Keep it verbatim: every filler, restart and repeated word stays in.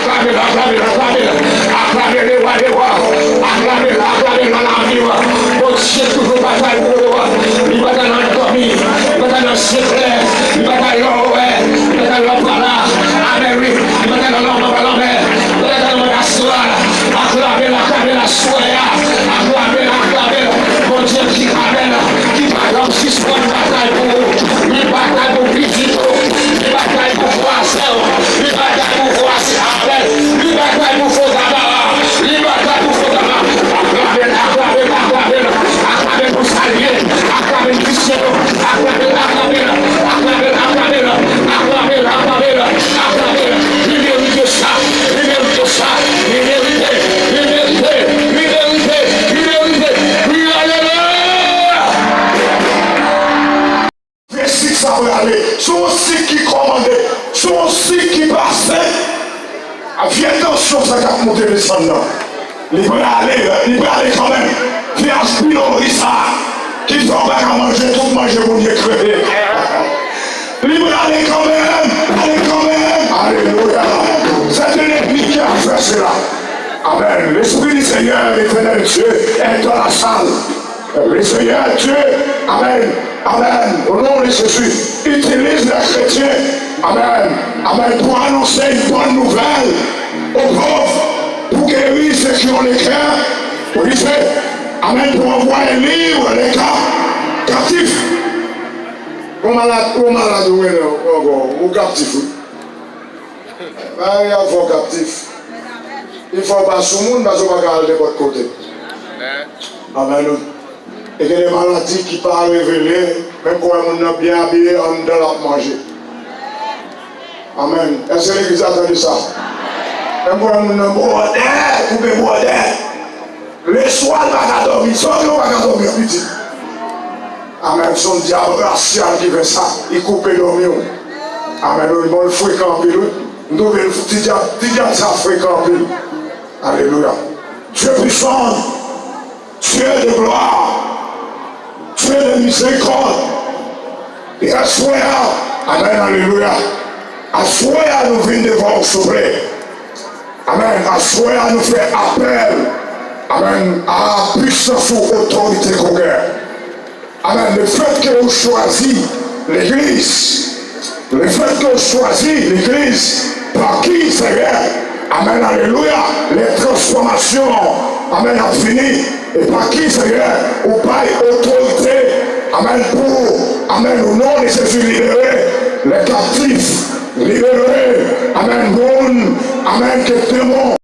Aklame l, aklame l, aklame l, aklame l, le wa de wa. Aklame l, aklame l nan lavi w. Bondye toujou batay pou ou. Li batay nan dòmi, li batay nan sekrè, li batay lè w wè, li batay lè w pa la. Amèn, wi. Li batay nan lanmò, pa lanmè. Li batay nan lanmò astral. Aklame l, aklame l aswè a. Aklame l, aklame l. Bondye ki, amèn, ki pa janm sispann batay pou ou. Li batay pou pitit ou. Li batay pou vwazen w. Li batay pou vwazen. Amèn. Li batay pou fo daba. Li batay pou fo daba. Aklame l, aklame l, aklame l. Aklame l pou sa l ye. Aklame l pou visye yo. Aklame l, aklame l. Aklame l, aklame l. Aklame l, aklame l. Aklame l. Li merite sa. Li merite sa. Li merite. Li merite. Li merite. Li merite. Wi, alelouya. Vèsik sa prale. Se yon sik ki kòmande. Se yon sik ki pase. A vye tansyon sa k ap monte desann nan. Li prale, li prale kanmenm. Vye aspirin sa ki fè w pa ka manje tout manje moun ye kreye. Li prale kanmenm, prale kanmenm. Alelouya. C'est l'ennemi qui a fait cela. Amen. L'Esprit du Seigneur, l'Éternel Dieu, est dans la salle. Le Seigneur Dieu, amen, amen, au nom de Jésus, utilise les chrétiens, amen, amen, pour annoncer une bonne nouvelle aux pauvres, pour guérir ceux qui ont le cœur brisé, amen, pour envoyer libre les cap-, captifs. Ou malad, ou malad, ou malad, ou kaptif, wi. Mari a fè w kaptif. Li fè w pa sou moun, paske w pa ka al nenpòt kote. Amèn. E gen de maladi ki pa revele, menm kò moun nan byen abiye, anndan l ap manje. Amèn. Èske legliz la tande sa? Menm kò moun nan bwòdè, koupe bwòdè. Leswa, l pa ka dòmi. Sa w gen, w pa ka dòmi, pitit. Amèn. Se yon dyab rasyal ki fè sa. Li koupe dòmi w. Amèn. Wi, bon, l frekan anpil, wi. M twouve l, ti dyab, ti dyab sa frekan anpil. Alelouya. Dieu puissant, Dieu de gloire, Dieu de miséricorde. E aswè a, amèn, alelouya. Aswè a, nou vin devan w, souple. Amèn. Aswè a, nou fè apèl, amèn, a pisans ou, otorite k ou gen. Amèn. Lefètke ou chwazi legliz, lefètke ou chwazi legliz, pa ki, Senyè, amèn, alelouya, lè transfòmasyon, amèn, ap vini. E pa ki, Senyè, ou bay otorite, amèn, pou, amèn, au nom de Jésus, libere les captifs, libere, amèn, moun, amèn, ke demon